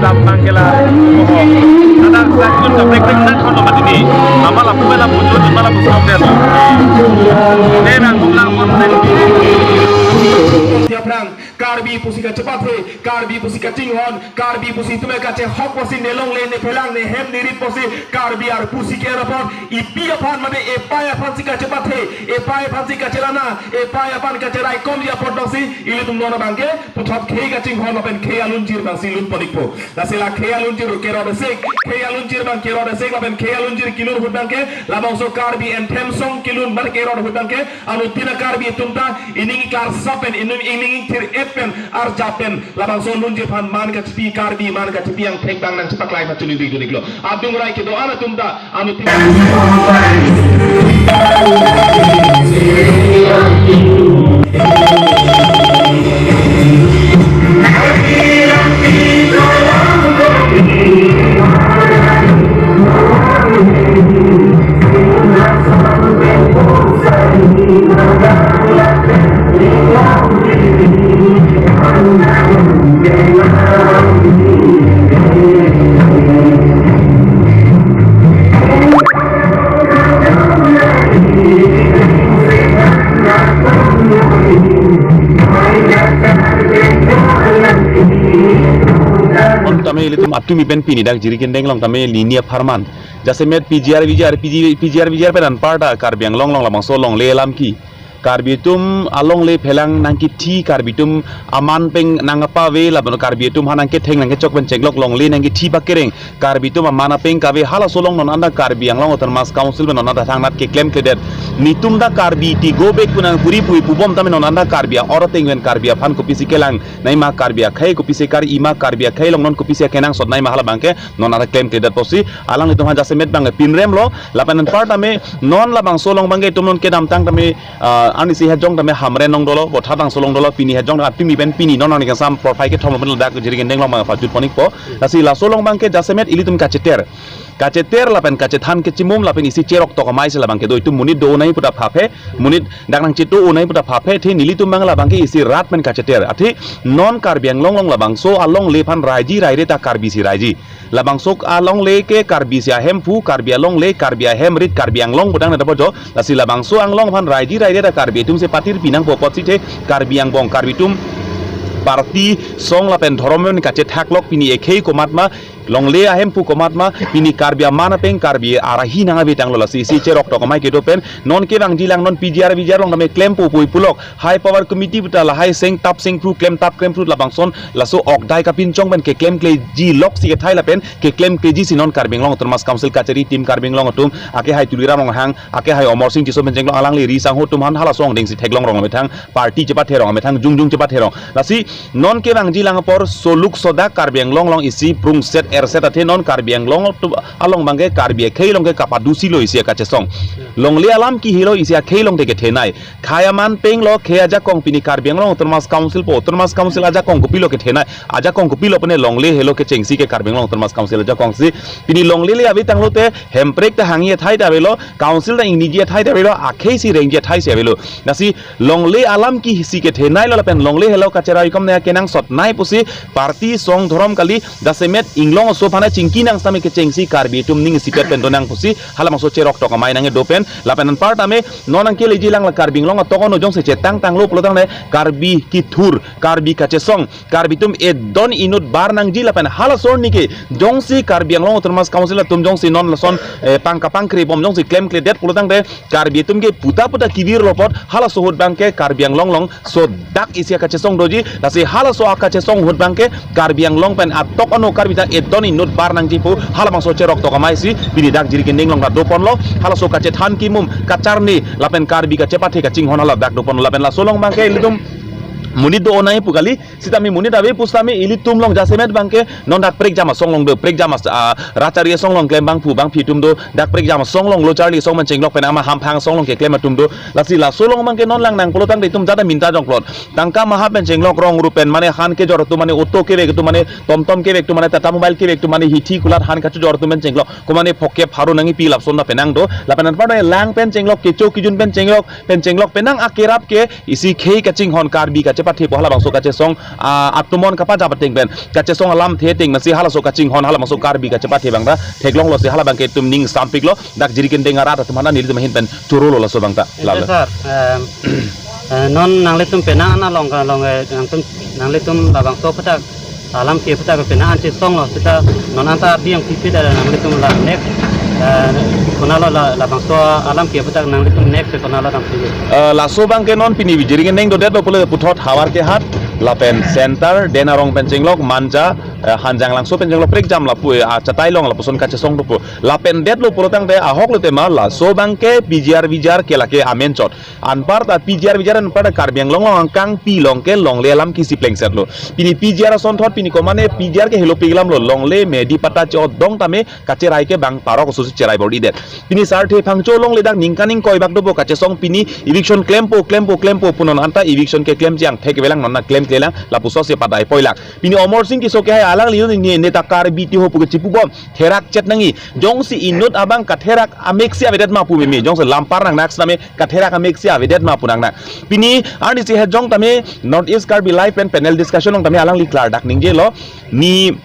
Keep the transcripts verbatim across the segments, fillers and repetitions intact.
Tampang kela. Ada sakun kaprek prek nak kono matini. Amala pumela pujo di mala pusok dia. Tenang bulan konten. Siap rang. Karbi pusi kachepathe, Karbi pusi kachinghon, Karbi pusi tume kachehok pusi ne longle ne phelang ne hem ne rit pusi Karbi ar pusi ke rapor, ipi aphan mane epei aphan si kachepathe, epei aphan si kacherana, epei aphan kacheraikom ji apot pusi, ilitum non abangke, puthot khei kachinghon lapen khei alunjir abang si lut ponpo. Lasi la khei alunjir kerot asek, khei alunjir abang kerot asek lapen khei alunjir kelun ahut abangke, labangso Karbi anthem song kelun abang kerot ahut abangke, anuttin a Karbi atum ta, ining iklarsap pen, ining, ining ingthir-et pen, arjap pen, labangso lunjir aphan man kachipi Karbi, man kachipi angthek abang nangchepaklai ma chuningri juniklo. Adung rai kedo-an atum ta, anuttin. Tame ilitum atumi pen pini dak Jirikindeng along tame lini apharman. Jasemet P G R V G R, P G, P G R V G R pen anparta Karbi Anglong along labangso longle alam ke. Karbi atum alongle phelang nangkethi, Karbi atum aman pen nangkapave, lapen Karbi atum aphan nangketheng nangkechok pen chenglok longle nangkethi pakereng. Karbi atum aman apeng kave halaso along non anta Karbi Anglong Autonomous Council pen non anta thangnat keklemkledet. Netum ta Karbi ti go back pu nangpuri pu pubom tame non anta Karbi a-or ateng pen Karbi aphan kopisi kelang. Nai ma Karbi akhei kopisi kar-i ma Karbi akhei along non kopisi kenangsot nai ma hala abangke non anta klemkledet pusi alanglitum aphan jasemet abangke pinrem lo lapen anparta me non labangso along abangke itum non kedamtang tame, ah, arnisi hejong tame Hamren along dolo, Vothatvangso along dolo, pini hejong atumi pen pini non arni kangsam porphai kethom pen ladak Jirikindeng along abang pajut ponikpo. Lasi laso along abangke jasemet ilitum kacheter. Kacheter lapen kachethan kechimum lapen isi cherok tok amei si labangke do itum monit do-o nai pu ta phaphe, monit dak nangcheto-o nai pu ta phaphe, athe nelitum abang labangke isi rat pen kacheter. Athe non Karbi Anglong along labangso alongle aphan raiji raire ta Karbi si raiji. Labangso alongle ke Karbi si ahemphu, Karbi alongle, Karbi ahemrit, Karbi Anglong putang neta bojo. Lasi labangso Anglong aphan raiji raire ta Karbi atum si patirpi nangpo apotsi athe Karbi angbong, Karbi atum party, song lapen dhorom pen kachethak lok pini ekhei komat ma, longle ahemphu komat ma, pini Karbi aman apeng Karbi arahi nangave tanglo. Lasi isi cherok tok amei kedo pen non kevangji lang non P G R V G R along tame klempo pu pulok. High power committee pu ta lahai seng tap seng phru klem tap klem phru labangson laso ok dai kapinchong pen keklemkleji lok si kethai lapen keklemkleji si non Karbi Anglong Autonomous Council kachari team Karbi Anglong atum akehai Tuliram Ronghang, akehai Amarsing Tisso pen chenglok alangli ri sangho atum aphan halaso angdeng si theklong rong methang party chepatherong methang jongjong chepatherong. Lasi non kevangji lang apor soluk sodak Karbi Anglong along isi prungset erset athe non Karbi Anglong atum along abangke Karbi akhei along ke kapadusi lo isi akachesong. Longle alam ke helo isi akhei along te kethenei. Khei aman peng lo khei ajakong pini Karbi Anglong Autonomous Council pu Autonomous Council ajakong kopilo kethenei. Ajakong kopilo pene longle helo kechengsi ke Karbi Anglong Autonomous Council ajakong si. Pini longle le ave tanglo te Hemprek ta hangji athai ta avelo, Council ta ingniji athai ta avelo, akhei si rengji athai si avelo. Lasi longle alam ke isi kethenei lo lapen longle helo kacheraikom nai kenangsot nai pusi party song dhorom kali jasemet inglong oso aphan chingki nang sami kechengsi Karbi atum ning isipet pen donang pusi halabangso cherok tok amei nangkedo pen lapen anparta me non nangkeleji lang la Karbi Anglong atok ono jongsi chetang tanglo pulo tangte Karbi kethur, Karbi kachesong, Karbi atum edon inut bar nangji lapen halaso arni ke jongsi Karbi Anglong Autonomous Council atum jongsi non lason, eh, pangkapangkre bom jongsi klemkledet pulo tangte Karbi atum ke puta puta kevir lo apot halaso ahut abangke Karbi Anglong along sodak isi akachesong doji, lasi halaso akachesong ahut abangke Karbi Anglong pen atok ono Karbi ta edon inut bar nangji pu halabangso cherok tok amei si pini dak Jirikindeng along ta doponlo, halaso kachethan kimum kacharni lapen Karbi kachepathe kachinghon hala dak doponlo lapen laso along abangke ilitum monit do-o nai pu kali, sitame monit ave pusitame ilitum along jasemet abangke non dak prekjam asong along do, prekjam as-, ah, rat charli asong along klem abangphu abangphi atum do, dak prekjam asong along lo charli asong pen chenglok pen ama hamphang asong along keklem atum do. Lasi laso along abangke non lang nang pulo tangte itum jada minta jongplot. Tangka maha pen chenglok rong rup pen mane han kejor atum mane auto kevek atum mane tomtom kevek atum mane Tata Mobile kevek atum mane hithi kulat han kachojor atum pen chenglok. Ko mane phokep haru nangkepi lapuson ta penang do. Lapen anparta lang pen chenglok kecho kejun pen chenglok pen chenglok penang akerap ke isi khei kachinghon Karbi kache pathe po halabangso kachesong, ah, atumon kapajap ateng pen kachesong alamthe ateng masi halaso kachinghon halabangso Karbi kachepathe abang ta theklonglo si halabangke itum ning sampiklo. Dak Jirikindeng arat atum aphan nelitum ahin pen chorolo laso abang ta. Ente lalo. Sir, em, eh, non nanglitum penang an along along, eh, nangtum, nanglitum labangso aputhak alam ke aputhak penang an chesonglo seta non anta ardi yang pipit ada nanglitum la next, eh, konatlo la, labangso alam ke aputhak nanglitum next konatlo damsi? Eh, laso abangke non pini Jirikindeng dodetlo pulo puthot Howraghat lapen Center, Denarong pen chenglok, Manja, eh, Hanjanglangso pen chenglok prekjam lapu, eh, achatai along lapuson kachesong dopo. Lapen detlo pulo tangte ahok lo tema laso abangke P G R V G R ke lake amen chot. Anparta P G R V G R anparta Karbi Anglong along angkangpi along ke longle alam kisi plengsetlo. Pini P G R asonthot pini komane P G R ke helo peglam lo longle medi patta chodong tame kacherai ke bang parok oso si cherai bordidet. Pini Sarthe Phangcho alongle dak ningkan ingkoi bak dopo kachesong pini eviction klempo klempo klempo pu non anta eviction keklemji angthek avelang non na klemklelang lapuson si padai poilak. Pini Amarsing Tisso ke hai alangli ne, ne ta Karbi tiho pu kechipubom therak chet nangji. Jongsi inut abang katherak amek si avedet ma pu meme, jongsi lampar nangnak sitame katherak amek si avedet ma pu nangnak. Pini arnisi hejong tame North East Karbi Live pen panel discussion along tame alangli klardak ningjelo, ni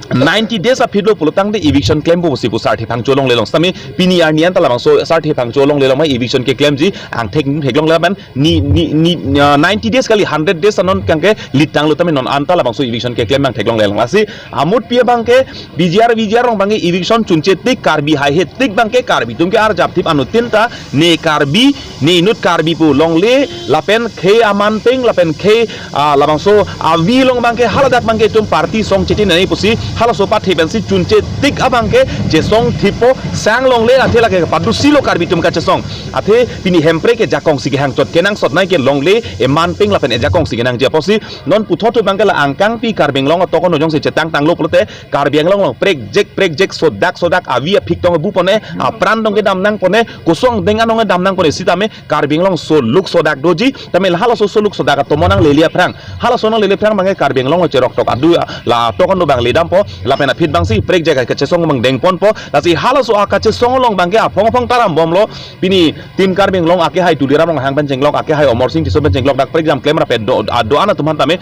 ninety days aphi lo pulo tangte eviction klempo si pu Sarthe Phangcho alongle along. Sitame pini arni anta labangso Sarthe Phangcho alongle along ma eviction keklemji angthek theklongle lapen ni, ni, ni, ah, ninety days kali, hundred days anon kangke litanglo tame non anta labangso eviction keklem abang theklongle along. Lasi amut pi abangke P G R V G R along abangke eviction chunche tik Karbi haihe tik abangke Karbi atum ke arjap thip anuttin ta ne Karbi, ne inut Karbi pu longle lapen khei aman peng lapen khei, ah, labangso avi along abangke haladak abangke itum party song chiti nani pusi halaso pathe pensi chunche tik abangke chesong thippo sang longle athe lake padusilo Karbi atum kachesong. Athe pini Hemprek ejakong si kehang chot kenangsot nai ke longle eman peng lapen ejakong si kenangji apotsi non puthot abangke la angkangpi Karbi Anglong atok ano jongsi chetangtanglo pulote Karbi Anglong along prekjek prekjek sodak sodak avi aphik tong bu pone, apran tong kedam nang pone, kosong deng anong kedam nang pone sitame Karbi Anglong soluk sodak doji, tame halaso soluk sodak atomon nanglele aphrang, halaso nanglele aphrang abangke Karbi Anglong cherok tok adu la atok ano abang ledampo, lapen aphi abangsi prekjek kachesong abang dengponpo, lasi halaso akachesong along abangke aphong aphong tarambomlo, pini Team Karbi Anglong akehai Tuliram Ronghang pen chenglok, akehai Amarsing Tisso pen chenglok dak prekjam klem rapet do, ado-an atum aphan tame.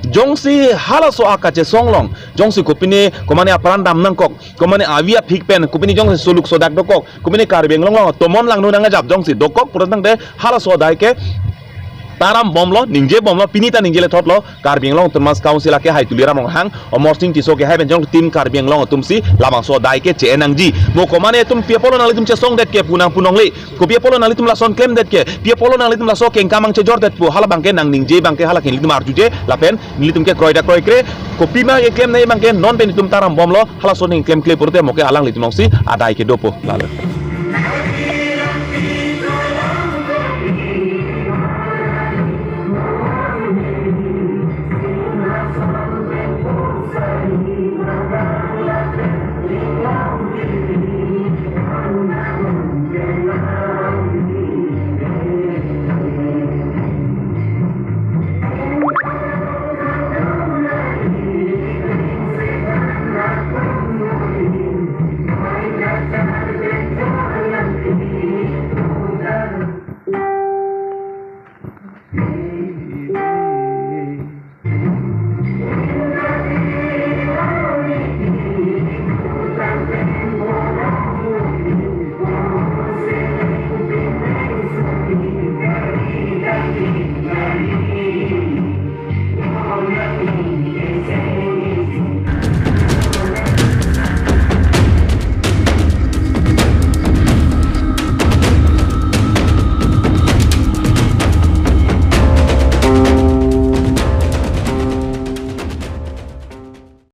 Jongsi halaso akachesong along, jongsi kopine komane apran dam nangkok, komane avi aphik pen, kopine jongsi soluk sodak dokok, kopine Karbi Anglong along tomon langno nangajap jongsi dokok pulo tangte halaso adai ke tarambomlo, ningjebomlo, pini ta ningjelethotlo, Karbi Anglong Autonomous Council akehai Tuliram Ronghang, Amarsing Tisso kehai pen chenglok Team Karbi Anglong atumsi labangso adai ke che-en nangji. Mo komane atum pi apotlo nanglitum chesongdet ke pu nang pu longle. Kopi apotlo nanglitum lason klemdet ke, pi apotlo nanglitum laso kengkam ang chejordet pu, hala abangke nangningje abangke hala ke nelitum arjuje, lapen nelitum ke kroida kroikre, kopima keklem nai abangke non pen itum tarambomlo, halaso ningklem kle pulote mo ke alanglitum alongsi adai ke dopo. Lalo.